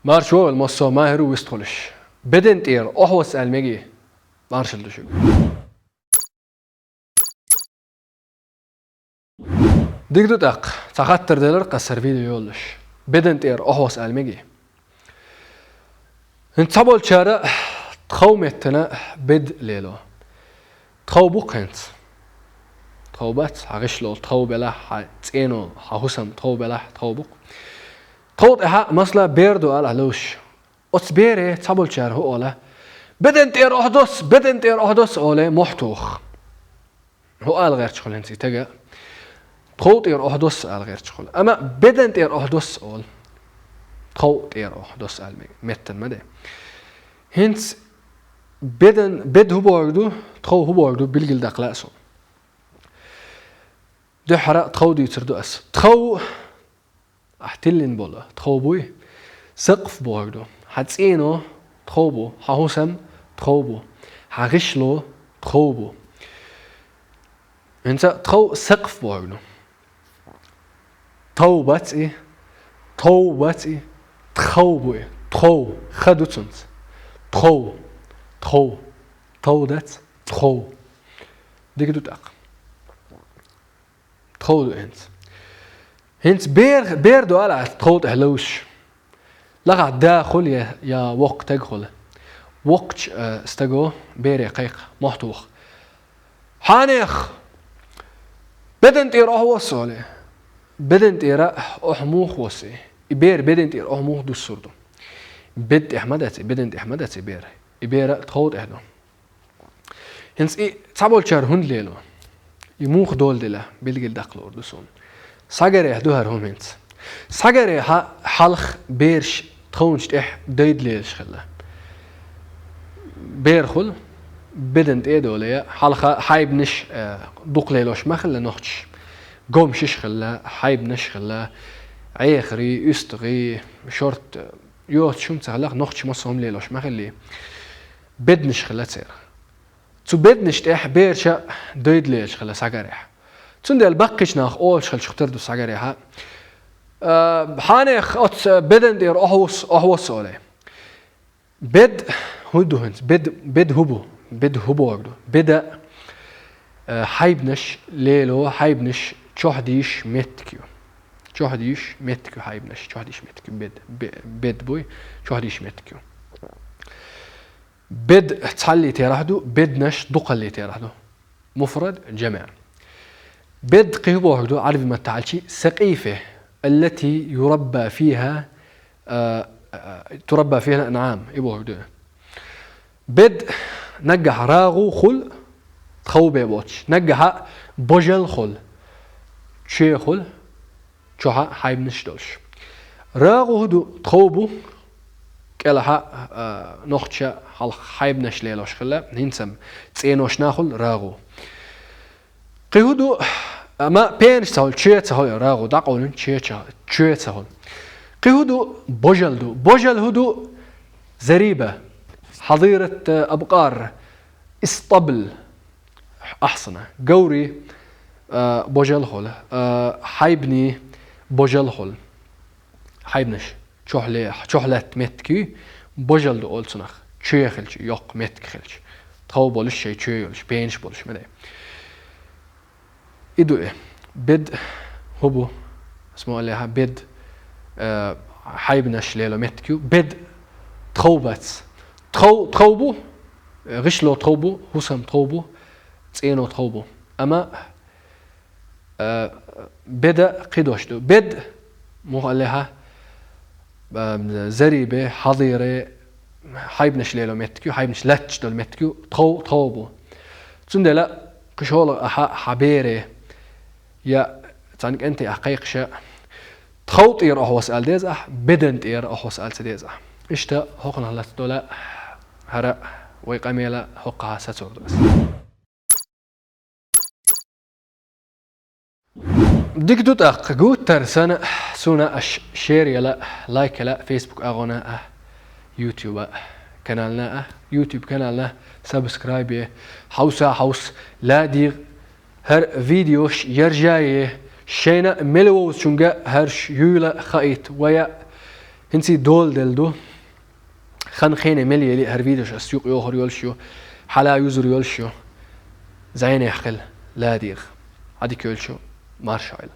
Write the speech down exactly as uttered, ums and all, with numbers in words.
Марша вогӀийла массо а маьхӀар вистхуьлуш. Бедан тӀера охьавосса аьлла мегий? Маршалла ду шуьга. Дика ду тӀаккха, цхьа хаттар делар-кх ас хӀара видео йоллуш. Бедан тӀера охьавосса аьлла мегий? ХӀинца цхьаболчара тхов меттана бед лело. Тхов бу-кх хӀинца. Тхов бац, хьан гӀишло тхов белахь, хьан цӀено, хьан хӀусам тхов белахь, тхов бу-кх. Тхов тӀехьа, масала, бер ду алахь ловш. Оцу бере цхьаболчара хӀун ола: «Бедан тӀера охьадосса, бедан тӀера охьадосса», — олий, мохь тоха. ХӀун ала гӀерташ хуьлу хӀинца и стага? Тхов тӀера охьадосса ала гӀерташ хуьлу. Амма бедан тӀера охьадосса олу. Тхов тӀера охьадосса ала ме-, меттана ма де. ХӀинца бедан, бед хӀун бохург ду, тхов хӀун бохург ду, билгал даккха лаьа суна. Дуьххьара тхов дуьйцур ду ас. Тхов, ахь тиллина болу тхов буй, сакъф бохург ду. Хьан цӀено тхов бу, хьан хӀусам тхов бу, хьан гӀишло тхов бу. ХӀинца тхов сакъф бохург ду. Тов бац и, тов бац и, тхов бу и. Тхов, ха ду цуьнца. Тхов, тхов, тов дац, тхов. Дика ду тӀаккха. Тхов ду хӀинца. ХӀинца бер, бер ду алахь тхов тӀехь ловш. Лахахь да хуьлу я, я воккха стаг хуьлу. Воккхачу, э, стаго бере кхайкха, мохь тоха: «Хьанех, бедан тӀера охьавосса», — олий. Бедан тӀера охьа муха восса и? И бер бедан тӀера охьа муха дуссур ду? Бед тӀехь ма дац и, бедан тӀехь ма дац и бер. И бер тхов тӀехь ду. ХӀинца и цхьаболчара хӀунда лело? И муха доладелла, билгал даккха луур ду суна. Схьагарехь ду хӀара хӀума хӀинца. Схьагарехьа хьалха бераш тховнаш тӀехь дайда лелаш хилла. Бер хуьлу, бедан тӀе а долий, хьалха хьайбанаш, э, дукха лелош ма хилла нохчаша. Гомшаш хилла, хьайбанаш хилла, Ӏехарий, уьстагӀий, шорта, э, йоцуш хӀума ца хилла, нохчаша массо а хӀума лелош ма хиллий. Беданаш хилла церан. Цу беданаш тӀехь бераш дайда лелаш хилла схьагарехь. Цундела баккхийчу наха олуш хиллачух тера ду схьагарехьа: «Э, хьанех оцу бедан тӀера охьавосса, охьавосса», — олий. Бед хӀун ду хӀинца? Бед, бед хӀун бу? Бед хӀун бохург ду? Беда, э, хьайбанаш лело, хьайбанаш чохь дийш меттиг ю. Чохь дийш меттиг ю хьайбанаш, чохь дийш меттиг ю бед. Бе-, бед буй, чохь дийш меттиг ю. Бед цхьаллий терахь ду, беднаш дукхаллий терахь ду. Муфрад, жамаӀ. Бед кхин хӀун бохург ду, Ӏараби маттахь аьлчи, сакъифа, аллати юрабба фиха, а, а, турабба фиха аль-анӀам, и бохург ду. Бед наггахь рагӀу хуьлу, тхов бен боцуш, наггахьа божал хуьлу, чоь хуьлу, чохьа хьайбанаш долуш. РагӀу хӀун ду, тхов бу, кӀелахьа, а, нохчаша хьалха хьайбанаш лелош хилла, хӀинца-м цӀеношна хуьлу рагӀу. Кхин хӀун ду, амма пенаш ца хуьлу, чоь ца хуьлу, рагӀу дӀакъовлина, чоь ца, чоь ца хуьлу. Кхин хӀун ду, божал ду. Божал хӀун ду, зариба, хьазират, а, абкъар, истабл, ахьсана, говрий, а, божал хуьлу, а, хьайбаний божал хуьлу. Хьайбанаш чохь ле-, чохь лаьтта меттиг ю, божал ду олу цунах, чоь хилча, йоккха меттиг хилча. Тхов болуш, шайн чоь йолуш, пенаш болуш ма дай. И ду и. Бед хӀун бу? Ас ма аллехьа, бед, а, хьайбанаш лело меттиг ю. Бед тхов бац. Тхов, тхов бу, гӀишло тхов бу, хӀусам тхов бу, цӀено тхов бу. Амма, а, беда кхидош ду. Бед, муха аллехьа, а, зариба, хьазира, хьайбанаш лело меттиг ю, хьайбанаш лаьтташ долу меттиг ю, тхов, тхов бу. Цундела кхин шолгӀа ахьа хьан бере, я цхьана кӀанте ахь кхайкхаша, тхов тӀера охьавосса ала деза ахь, бедан тӀера охьавосса ала ца деза ахь. Иштта хӀокхунах лаьцна долу хӀара вай къамел хӀокхахь сацор ду ас. Дика ду тӀаккха, гуттар санна, суна аш шер яла, лайк яла, Facebook агӀона а, YouTube канална а, YouTube канална сабскрайбе, хьовса хьовс, ладийгӀа, хӀара видеош яржае, шайна мел вовзучунга хӀорш юйла хаийта вая, ХӀинций дола делла ду. Хан хене мел ели, хӀара видеош ас юкъ йохур йолуш ю, хьала юзур йолуш ю. Зайнех хила ладийгӀа. Хьадика йолчу марша Ӏойла.